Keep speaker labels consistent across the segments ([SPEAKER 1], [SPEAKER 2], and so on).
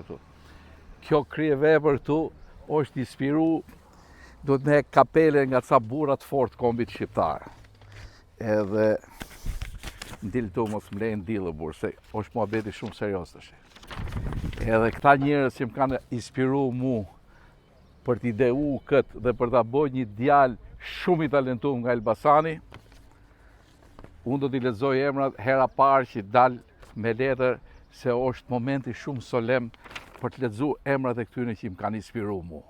[SPEAKER 1] Këtu. Kjo kryevepër këtu është inspiru duhet me kapele nga ca burra të fortë kombit shqiptar. Edhe ndil tu mos më lejnë dillë burrë, se është muhabeti shumë serioz tash. Edhe këta njerëz që më kanë inspiru mu për të ideu këtë dhe për ta bërë një djalë shumë i talentuar nga Elbasani, unë do t'i lexoj emrat hera parë që dal me letër se është momenti shumë solemn për të lexu emrat e këtyre që më kanë inspiru mu,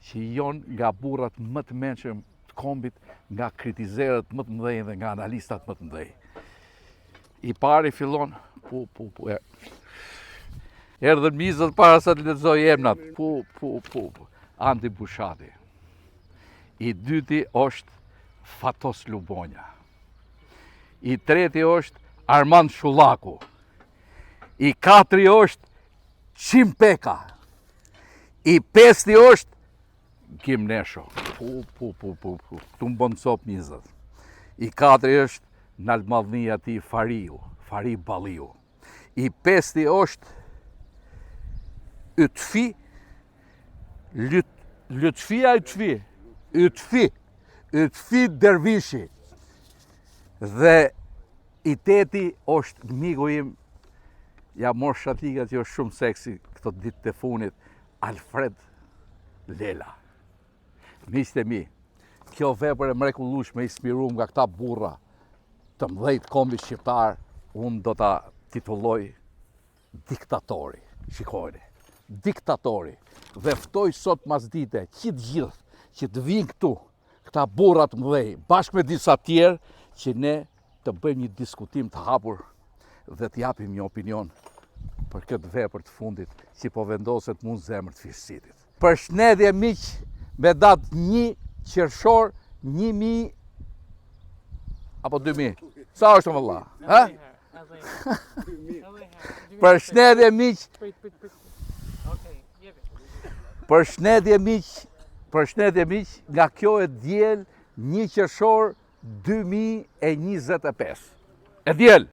[SPEAKER 1] që jonë nga burrat më të mençëm të kombit, nga kritizerët më të mëdhenj dhe nga analistat më të mëdhenj. I pari fillon, pu, pu, pu, e. Erdhën mizët para se të lexoj emrat, pu, pu, pu, pu. Andi Bushati. I dyti është Fatos Lubonja. I treti është Armand Shullaku. I katri është Çim Peka. I pesti është Gim Nesho. Pu, pu, pu, pu, pu. Këtu më bën copë mizët. I katri është naltmadhnia e tij Fariu, Fari Balliu. I pesti është Ytfi, Lyt, Lytfia Ytfi, Ytfi, Ytfi Dervishi. Dhe i teti është miku im, ja mor shatika që është shumë seksi këto ditë të funit, Alfred Lela. Miqtë e mi, kjo vepër e mrekullueshme inspiruar nga këta burra të mëdhenj të kombit shqiptar, unë do ta titulloj diktatori. Shikojeni, diktatori. Dhe ftoj sot masdite që të gjithë që të vinë këtu, këta burra të mëdhenj, bashkë me disa tjerë, që ne të bëjmë një diskutim të hapur dhe të japim një opinion për këtë vepër të fundit që po vendoset mu në zemër të Fishcitit. Përshëndetje miq me datë 1 qershor 1000 apo 2000. Sa është vëlla? Ha? Përshëndetje miq. Përshëndetje miq. Përshëndetje miq nga kjo e diel 1 qershor 2025. E diel.